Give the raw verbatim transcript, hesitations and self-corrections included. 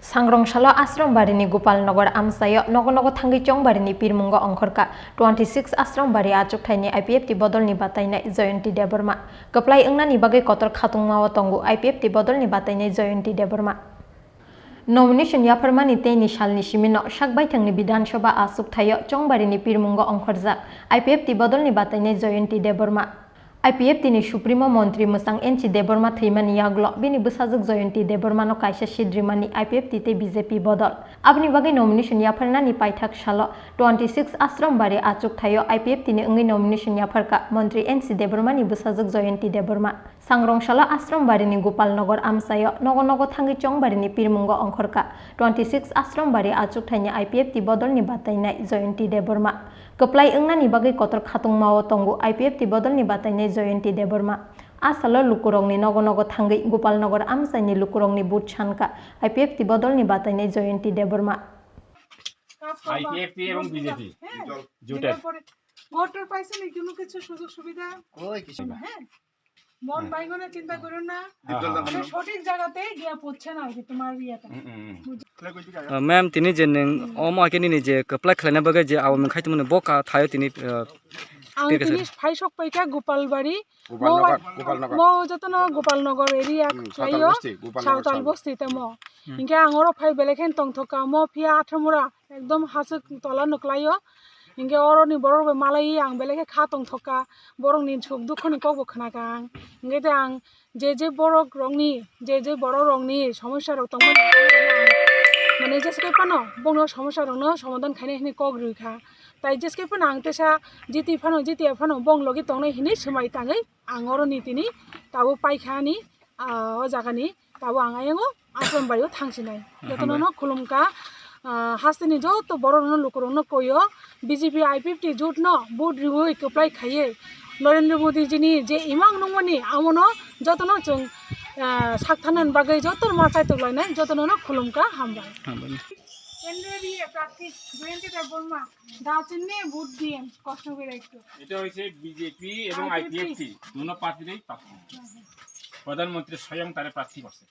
Sangrong salo Ashram barini Gopal Nagar amchaio nogo nogo thangwi chongbarini pirmungo ongkhorkha twenty six Ashram bari achukthai ni I P F T bodol ni batainai Jayanti Debbarma. Kwplai wngnani bagwi kotor khatungmao tongo I P F T bodol ni batainai Jayanti Debbarma. Nomination yapharmani tei ni salni simino sak baithangni Bidhan Sabha achukthai o chongbarini pirmungo ongkhorjak I P F T bodol ni batainai Jayanti Debbarma. I P F T ni Supremo Montri mwchang N C Debbarma thwimani yagulo bini bwsajwk Jayanti Debbarma no kaisa seat rimani I P F T tei B J P bodol. Aboni bagwi nomination yapharnani paithak salo twenty six Ashram bari achukthai o I P F T ni wngwi nomination yapharkha Montri N C Debbarma ni bwsajwk Jayanti Debbarma. Sangrong salo Ashram barini Gopal Nagar amchaio nogo nogo thangwi chongbarini pirmungo ongkhorkha twenty six Ashram bari achukthai ni I P F T bodol ni batainai Jayanti Debbarma. Kwplai wngnani bagwi kotor khatungmao tongo I P F T bodolni batainai Jayanti Debbarma. A salo lukurokni nogo nogo thangwi Gopal Nagar amchaini lukurokni vote sankha I P F T bodolni batainai Jayanti Debbarma. I P F T এবং B J P জোটের। ভোটার পাইছেন কোনো কিছু সুযোগ সুবিধা? কই কিছু না। হ্যাঁ, মন ভাঙিও না, চিন্তা করিও না। হ্যাঁ, হ্যাঁ, হ্যাঁ। সঠিক জায়গাতেই গিয়া পড়ছে না আর কি তোমার ইয়েটা। হুম, হুম, হুম। বুঝ- Uh, ma'am, tini je nwng omo ake nini je kwplai khlaina bagwi je abo mung khai tongmani bo ka thaio tini, uh, ang tini phai sok paikha Gopalbari. Gopalnagar, Gopalnagar. Mo jotono Gopalnagar area khlaio, Sawtal bosti, Gopalnagar Sawtal bosti tamo. Hmm. Hinkhe ang oro phai belai khe tongthokka, mo phiya Athamura, ekdom hasuk tola nukhlaio. Hinkhe oroni borok bai malai ang belai khe kha tongthokka, borokni suk dukhoni kokbo khnakha ang. Hinkhe te ang je je borok rokni, je je borok rokni somosya rok tongmani, mane jeske phano bono somosya rokno somadhan khainai hinwi kok rwkha. Tai jeske phano ang tesa jiti phano, jiti phano bong logi tongnai hinwi swmai tangwi ang oro nitini tabuk paikha ani, ah, o jaga ni tabuk ang ayang o Ashram bai o thangsinai. Jotono no khulumkha, ah, hasteni joto borok no lukurok no koi o B J P I P F T jut no vote riwi kwplai khaiwi Narendra Modi ji ni je imang nungmani amono jotono chwng, ah, sakthana bagwi joto ma chaitok lainai jotono no khulumkha hambai. Hambai. কেন্দ্রের ইয়ে প্রার্থী জয়ন্তী দেববর্মা দা চিহ্নে ভোট দিয়ে কষ্ট করে একটু। এটা হয়েছে বিজেপি এবং আইপিএফটি। আইপিএফটি, দুনো প্রার্থীরাই প্রার্থী। প্রধানমন্ত্রী স্বয়ং তারে প্রার্থী করছে।